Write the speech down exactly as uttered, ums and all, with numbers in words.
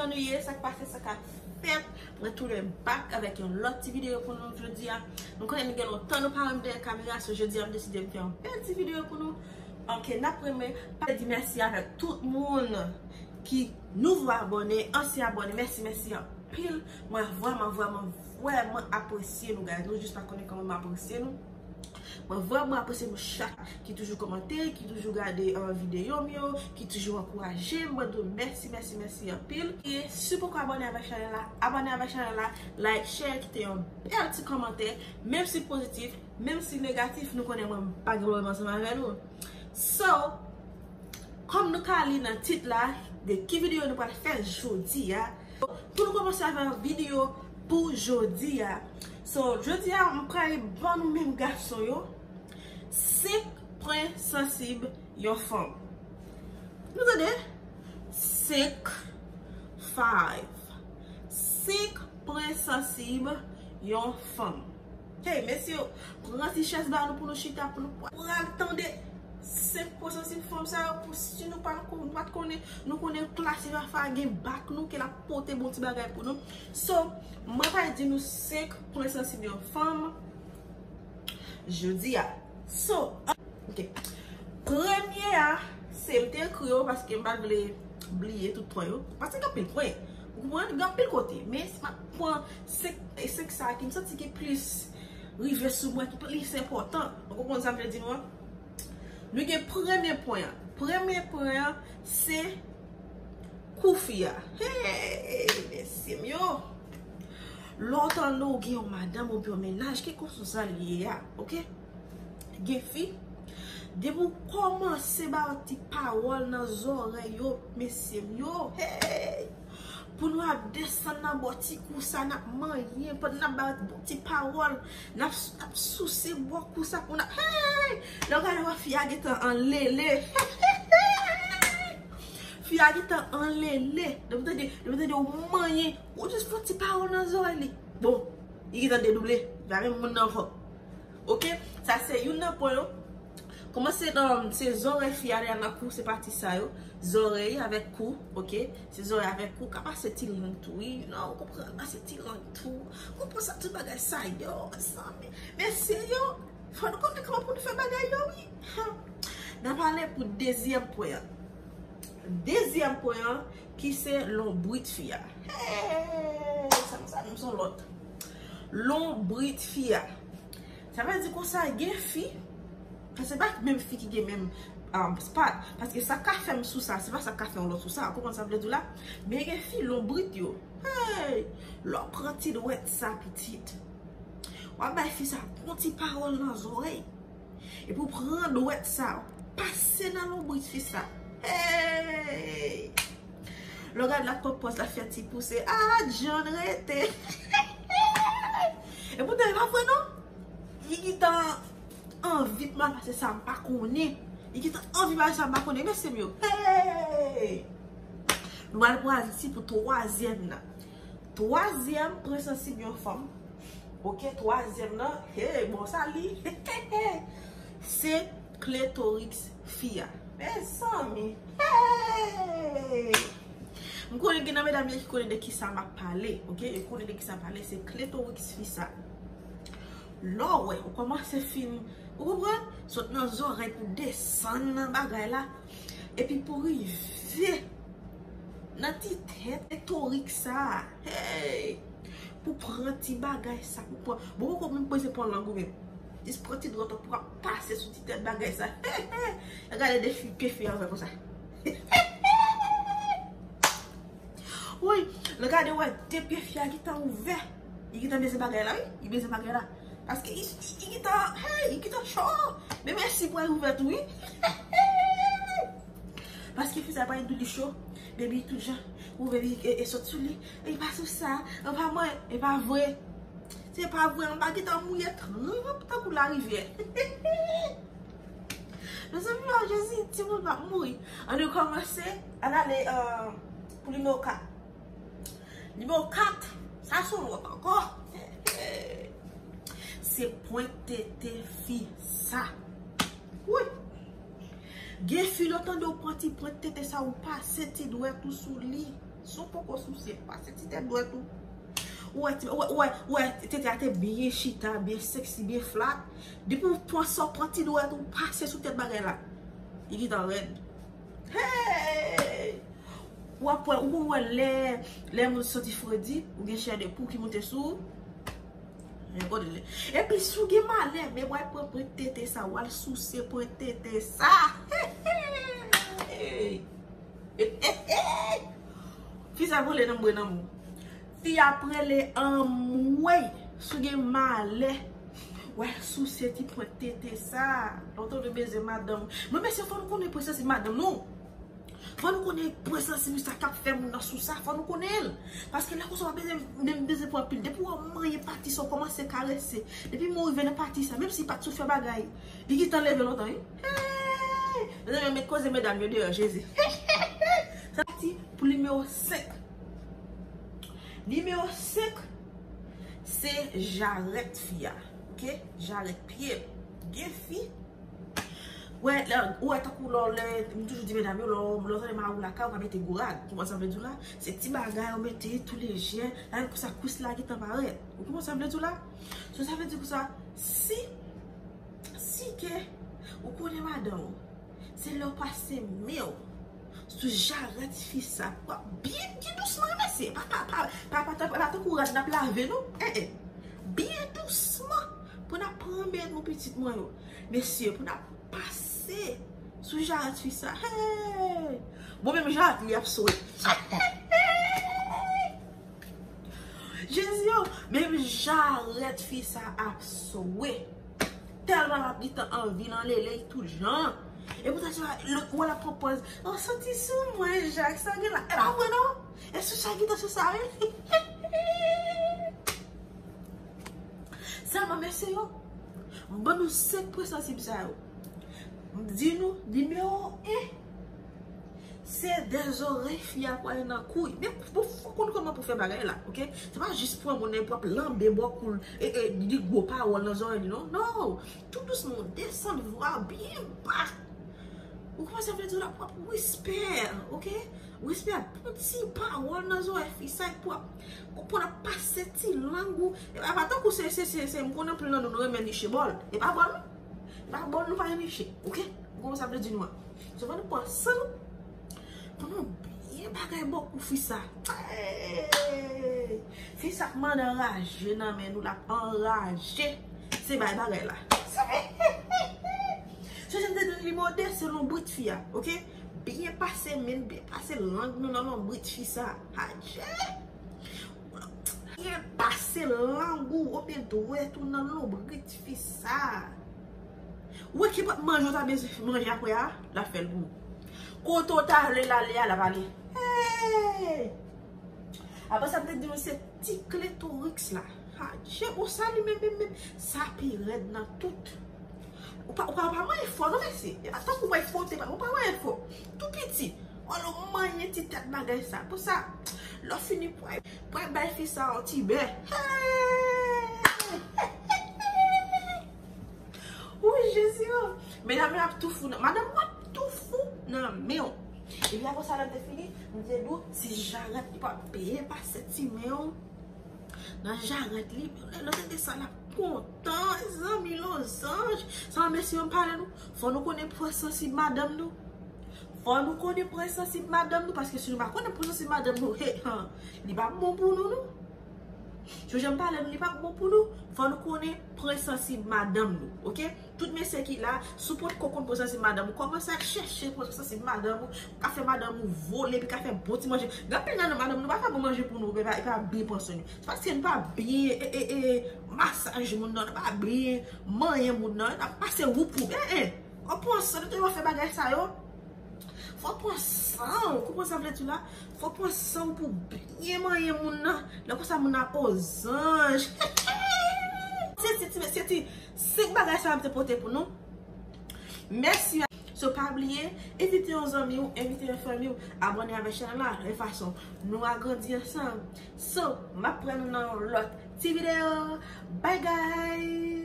Kòman nou ye, sa k pase, sa k ap fèt? Mwen tounen back avèk yon lòt ti videyo pou nou jodi a. Nou konnen nou gen lontan nou pa wè m dèyè kamera, so jodi a m deside m fè yon bèl ti videyo pou nou. Ok, n ap renmen pa di mèsi avèk tout moun ki nouvo abòne, ansyen abòne, mèsi, mèsi anpil. Mwen vrèman, vrèman, vrèman apresye nou, guys. Nou jis pa konnen kòman m apresye nou. Mwen vrèman apresye nou chak ki toujou kòmante, ki toujou gade, uh, videyo m yo, ki toujou ankouraje m. Mwen di w mèsi, mèsi, mèsi anpil. E si w poko abòne avèk chanèl la, abòne avèk chanèl la, like, share, kite yon bèl ti kòmantè, menm si pozitif, menm si negatif, nou konnen mwen pa gen pwoblèm ansanm avè nou. So, kòm nou ka li nan tit la, de ki videyo nou pral fè jodi a. Pou nou kòmanse avèk videyo pou jodi a. So, jodi a, m pral ban nou menm gason yo senk pwen sansib yon fanm. Nou tande? Senk, five. Senk pwen sansib yon fanm. Hey, mesye, pran ti chèz ba nou pou nou chita, pou nou pral tande senk pwen sansib fanm sa yo, pou si nou pa, nou pa t konnen, nou konnen klasi Fafa gen bak nou, ke l ap pote bon ti bagay pou nou. So, mwen pral di nou senk pwen sansib yon fanm jodi a. So, ok. Premye a, se m te ekri yo paske m pa t vle bliye tout pwen yo. Paske gen anpil pwen. Ou konprann? Gen anpil kote. Men si m ap pran senk, e senk sa ki m santi ki plis rive sou mwen, ki plis enpòtan. Ou konprann sa m vle di nou an? Nou gen premye pwen an. Premye pwen an, se kou fi a. Hey, mesye m yo. Lè w tande w gen yon madanm oubyen yon mennaj, ki konsa l ye a, ok? Gen fi, depi w kòmanse ba yo ti pawòl nan zòrèy yo, mesye m yo, hey! Pou nou ap desann nan bò ti kou sa, n ap manyen, pandan n ap ba yo bon ti pawòl, n ap, n ap souse bò kou sa, pou n ap, hey! Lè w gade wè fi a gentan anlele. Fi a gentan anlele. Depi w tande, depi w tande w manyen, ou jis fè yon ti pawòl nan zòrèy li. Bon, li gentan dedouble. Li pa menm moun nan ankò. Ok? Sa se youn nan pwen yo. Kòmanse nan, se zòrèy fi a, nan kou, se pati sa yo. Zòrèy avèk kou, ok? Se zòrèy avèk kou, ka pase ti lang tou, wi. Non, ou konprann, pase ti lang tou. Ou konprann sa, tout bagay sa yo, mezanmi. Mesye yo, fò nou konnen kòman pou nou fè bagay yo, wi. N a pale pou dezyèm pwen an. Dezyèm pwen an, ki se lonbrit fi a. Hey, sa, sa menm se yon lòt. Lonbrit fi a. Sa vle di konsa, gen fi, paske se pa menm fi ki gen menm, um, spot, paske sa ka fè m sou sa, se pa sa ka fè yon lòt sou sa. Ou konprann sa m vle di w la? Men gen fi, lonbrit yo. Hey! Lè w pran ti dwèt sa, pitit. W ap bay fi sa bon ti pawòl nan zòrèy. Epi w pran dwèt sa, pase nan lonbrit fi sa. Hey! Lè w gade l ap pran pòz, l ap fè ti pouse. Ah, John rete. Epoutan, e pa vre non. Li gentan anvi pou m al pase sa m pa konnen. Li gentan anvi pase sa m pa konnen. Mesye m yo. Hey! Nou al pran Ayiti pou twazyèm nan. Twazyèm pwen sansib yon fanm. Ok, twazyèm nan, hey, bon, sa li. Se klitoris fi a. Mezanmi. Hey! M konnen gen nan medam yo ki konnen de kisa m ap pale, ok? Yo konnen de kisa m ap pale, se klitoris fi sa. Lè w wè, ou kòmanse fin, ou konprann? Sot nan zòrèy pou desann nan bagay la. Epi pou rive nan ti tèt klitoris sa. Hey! Pou pran ti bagay sa, pou pran. Bon, ou konprann, peze pran lang ou menm. Jis pran ti dwèt ou pou ap pase sou ti tèt bagay sa. Gade de fi, pye fi a ouvè konsa. Wi, lè gade wè de pye fi a gentan ouvè. Li gentan beze bagay la, wi. Li beze bagay la. Paske li, li, li gentan, hey, li gentan cho. Men mèsi pou al ouvè tou, wi. Paske fi sa pa di li cho. Baby, tout jan. Ou baby, e, e sot sou li. E pa sou sa. E pa mwen. E pa vre. Se pa vre, anba gentan mouye tranp tankou larivyè. Mezanmi, o Jezi, timoun m ap mouri. Ann nou kòmanse, ann ale, euh, pou nimewo kat. Nimewo kat, sa se yon lòt ankò. Se pwent tete fi sa. Wi. Gen fi lè w tande w pran ti pwent tete sa, ou pase ti dwèt ou sou li. Si w poko souse, pase ti tèt dwèt ou. Ou wè, ti- ou wè, ou wè, ou wè, tete a te byen chita, byen sexy, byen flat. Depi w pran sa, w pran ti dwèt ou, pase sou tèt bagay la. Li gentan rèd. Hey! W ap wè, ou konn wè lè, lè moun santi fredi, ou gen chè de pou ki moute sou ou. Epi si w gen malè, men w al pran pwent tete sa, w al souse pwent tete sa. Hey! Fi sa vole nan mwen nan mou. Fi ap rele anmwey. Si w gen malè, w al souse ti pwent tete sa. Lontan de bezwen madanm. Mwen mesye, fò nou konnen pwen sansib madanm nou. Fò nou konnen pwen sansib sa k ap fè moun nan sou sa. Fò nou konnen l. Paske lè konsa w ap bezwen, menm bezwen pran pil. Depi w ap manyen pati sa, w kòmanse karese. Depi mwen rive nan pati sa, menm si pati sou fè bagay, li gentan leve lontan, wi. Hey! Mezanmi, met koze medam yo deyò, Jezi. Sa ti pou nimewo senk. Nimewo senk, se jarèt fi a. Oke? Jarèt pye l. Gen fi. Wè, lè, ou wè tankou lè, lè, m toujou di medam yo, lè, lè w tande mari w lakay, ou ka mete gwo rad. Ou konprann sa m vle di w la? Se ti bagay ou mete tou lejè, la menm konsa kwis la gentan parèt. Ou konprann sa m vle di w la? So, sa vle di konsa, si, si ke ou konnen madanm ou, se lè w pase men w sou jarèt fi sa, w ap byen, byen dousman, mesye. Pa, pa, pa, pa, pa, pa, pa tankou rad n ap lave, non. Eh, eh. Byen dousman. Pou n ap pran men nou, pitit mwen yo. Mesye, pou n ap pase sou jarèt fi sa. Hey! Bon, menm jarèt li ap swe. Jezi, yo, menm jarèt fi sa ap swe. Tèlman l ap gentan anvi nan lele tout jan. E poutan se lòt mwen l ap pran pòz. Ou santi sou mwen, Jak, sa gen la. E pa vre non. E sou sa gentan sou sa, wi. Sèlman mesye yo, m ban nou senk pwen sansib sa yo. M di nou, nimewo en, se de zorèy fi a pwale nan kou. Men pou fò konn kòman pou fè bagay la, oke? Se pa jis pran moun nan pou ap lanbe bò kou l, e, e, di gwo pawòl nan zòrèy li, non. Non! Tou dousman, desann vwa byen ba. Ou konprann sa vle di la, pou ap respè, oke? Respè, pran ti pawòl nan zòrèy fi sa, pou ap, pou ap pase ti lang ou. E pa, pa tankou se, se, se, se, m konnen anpil nan nou, nou renmen niche bòl. E pa bòl, non. E pa bòl, nou pa niche, oke? Ou konprann sa vle di nou an. So, fò nou pran san nou. Pou nou byen bagay bò kou fi sa. Hey! Fi sa k mande anraje nan men nou, l ap anraje. Se bay bagay la. Sa fè. Sou jan m te di nimewo de, se lonbrit fi a, oke? Byen pase men, byen pase lang nou nan lonbrit fi sa. Adje! Byen pase lang ou, oubyen dwèt ou nan lonbrit fi sa. Ou wè ki pòt manje ou ta bezwen manje apre a, l ap fè l pou ou. Kote w ta vle l ale a, l ap ale. Hey! Apre sa, m te di nou se ti klitoris la. Adje, bon, sa li menm, menm, menm, sa pi rèd nan tout. Ou pa, ou pa, ou pa manyen fò, non, mesye. E pa tankou w bay fò, ou te pa, ou pa manyen fò. Tou piti. Wè, ou manyen ti tèt bagay sa. Pou sa, lè w fini, pral, pral bay fi sa yon ti bè. Hey! Wi, Jezi, o. Medam yo ap tou fou nan, madanm ou ap tou fou nan men w. Epi apre sa, lè m te fini, m te di w, ti jarèt li pa byen pase ti men w. Nan jarèt li, lè, lè w tande sa, l ap kontan, zanmi lozanj. Sa mesye yo m pale nou, fò nou konnen pwen sansib madanm nou. Fò nou konnen pwen sansib madanm nou, paske si nou pa konnen pwen sansib madanm nou, he, han, li pa bon pou nou, non. Sou jan m pale nou, li pa bon pou nou. Fò nou konnen pwen sansib madanm nou, oke? Tout mesye ki la, si w potko konn pwen sansib madanm ou, kòmanse al chèche pwen sansib madanm ou, ka fè madanm ou vole, epi ka fè bon ti manje. Gen anpil nan nou, madanm nou pa fè bon manje pou nou, epi pa, epi pa byen pran swen nou. Se paske nou pa byen, e, e, e, masaj moun nan, nou pa byen manyen moun nan, n ap pase woupwoup. E, e, w ap pran san, nou te fè bagay sa yo. Fò pran san w, konprann sa vle di la? Fò pran san w pou byen manyen moun nan. Lè konsa moun nan o zanj. Se ti, ti, se ti senk bagay sa m te pote pou nou. Mèsi. So, pa bliye, envite yon zanmi w, envite yon fanmi w, abòne avèk chanèl la, de fason nou agrandi ansanm. So, m ap pran nou nan yon lòt ti videyo. Bye guys!